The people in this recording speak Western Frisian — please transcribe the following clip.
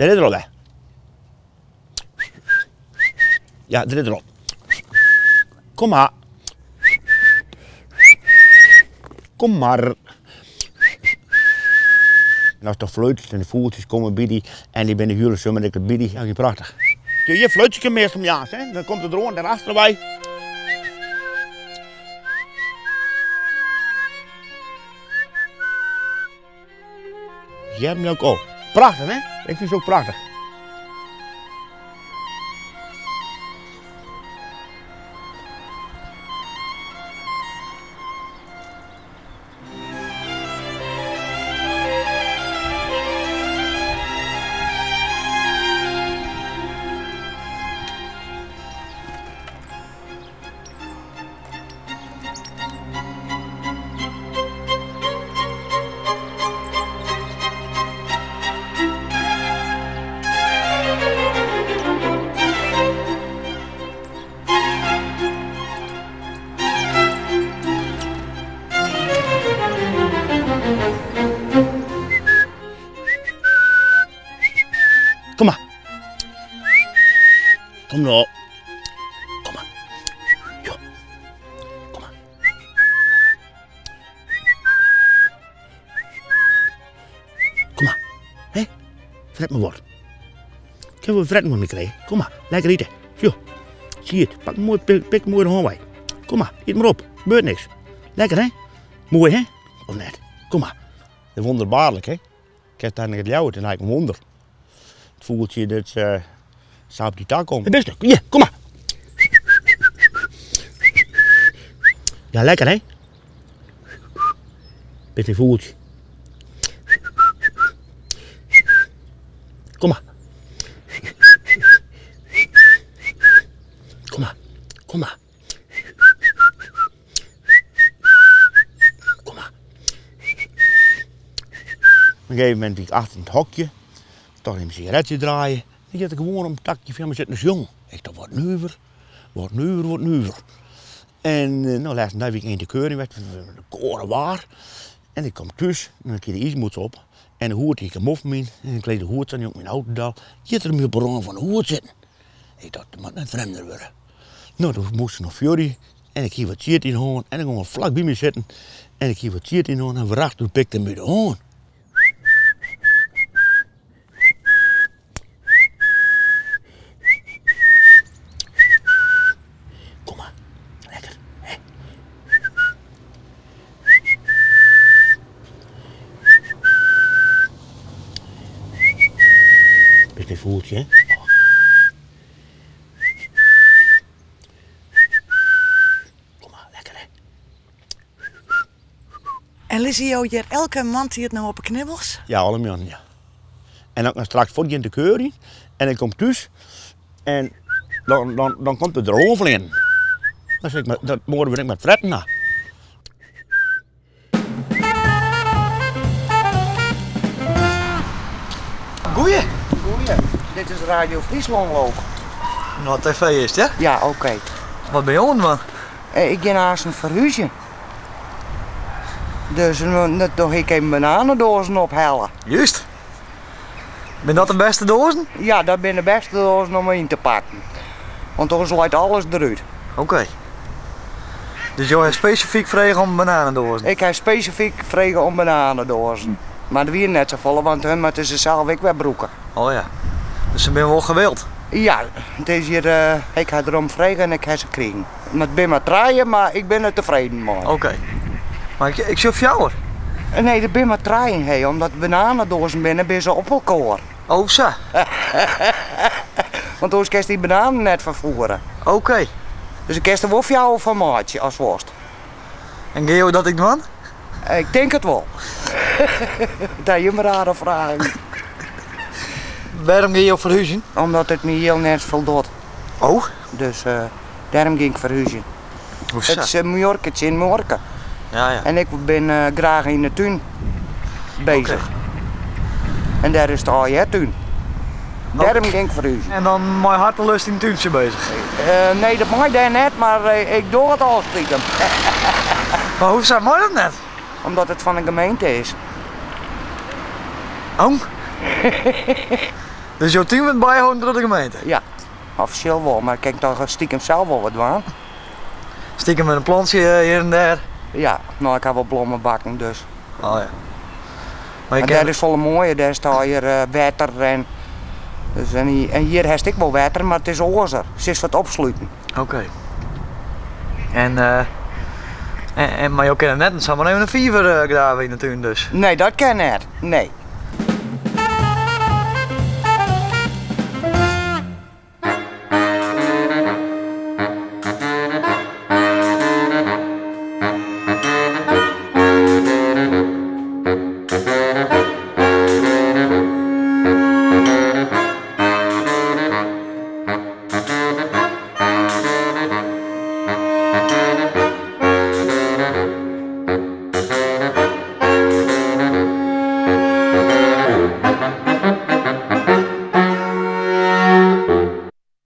Dêr is er alwer. Ja, dêr is er al. Kom mar. Kom mar. En ast dan fluitest en de fûgeltsjes komme by dy en dy binne de hiele simmer ek by dy, ja, prachtich. Hjir fluitsje ik meastal moarns, hè. Dan komt er deroan, dêr achterwei. Hear my ook al. Prachtich, hè? Ik fyn it ook prachtich. Kom mar. Kom no. Kom mar. Jo. Kom mar. Kom mar. Hé? Fret mar wat. Kinne we fretten fan my krije? Kom mar, lekker ite. Jo. Siet, pak moai, pik moai de hân wei. Kom mar, yt mar op. Gebeurt niks. Lekker hè? Moai hè? Of net? Kom mar. Wonderbaarlik hè? Ik ha dan it Ljouwert en in wûnder. It fûgeltsje dat sa op dy tak komt. Bist der? Hjir, kom mar. Ja, lekker hè? Bist in fûgeltsje. Kom mar. Kom mar, kom mar. Kom mar. Op in gegeven momint wie ik achter yn it hokje, toch even in sigaretsje draaie. En giet er gewoan om it takje foar my sitten te sjongen. Ik tocht, wat nuver, wat nuver, wat nuver. En no, lêsten dei wie ik yn de keuring west, de koade waar. En ik kom thús en dan gie de iismûts op en de hoed hie ik in mof yn en ik kleed de hoed sa op myn auto del. Giet er my op 'e râne fan de hoed sitten. Ik tocht, dat moat net frjemder wurde. No, doe moast ik noch fjurje en ik hie wat sied yn 'e hân en er gong flak by my sitten en ik hie wat sied yn 'e hân en wracht, doe pikte er my de hân. Kom mar, lekker, hè? Bist in fûgeltsje, hè? Kom mar, lekker hè? En lizze jo hjir elke moarntiid no op 'e knibbels? Ja, alle moarnen, ja. En dan straks fuortgean te keurjen en ik kom thús en dan, dan, dan komt er der oanfleanen. Dan sil ik met, dat moarn wurd ik met fretten ha. Goeie. Goeie. Dit is Radio Fryslân leau ik. No, TV is it, ja? Ja, oké. Wat bin jo oan it dwaan? Ik gean aansten ferhúzjen. Dus dan doch ik even bananendoazen ophelle. Juist. Binne dat de bêste doazen? Ja, dat binne de bêste doazen om yn te pakken. Want oars leit alles derút. Oké. Dus jo hawwe spesifyk frege om bananendoazen? Ik ha spesifyk frege om bananendoazen. Mar der wiene net safolle, want hun moatte se sels ek wer brûke. Oh ja. Dus se binne wol gewild? Ja, it is hjir, ik ha derom frege en ik ha se krigen. Mar it binne mar trije, mar ik bin der tefreden mei. Oké. Mar ik sjoch fjouwer. Nee, der binne mar trije, hé. Omdat it bananedoazen binne, binne se op elkoar. Oh sa. Want oars kinst dy bananen net ferfoere. Oké. Dus ik kinst der wol fjouwer fan meitsje, as wolst. En gean jo dat ek dwaan? Ik tink it wol. Dat jim rare fragen. Wêrom gean jo ferhúzjen? Omdat it my hiel net foldocht. Oh? Dus dêrom gean ik ferhúzjen. Hoe sa? It is in muorke tsjin muorke. Ja, ja. En ik bin graach yn de tún bezich. Oké. En dêr is it allegear tún. Dêrom gean ik ferhúzjen. En dan mei hartelust yn it túntsje bezich? Nee, dat mei dêr net, mar ik doch it al stikem. Mar hoe sa mei dat net? Omdat it fan de gemeente is. Oh? Dus jo tún wurdt byholden troch de gemeente? Ja, offisjeel wol, mar ik kin toch stikem sels wol wat dwaan. Stikem in plantsje hjir en dêr? Ja, no ik ha wol blommebakken dus. Oh ja. Maar je En kin- dêr is folle moaier, dêr is allegear wetter en, dus en, en hjir hast ek wol wetter, mar it is oarser. Se is wat opsluten. Oké. En, en, mar jo kinne net samar even in fiver grave yn de tún dus? Nee, dat kin net. Nee.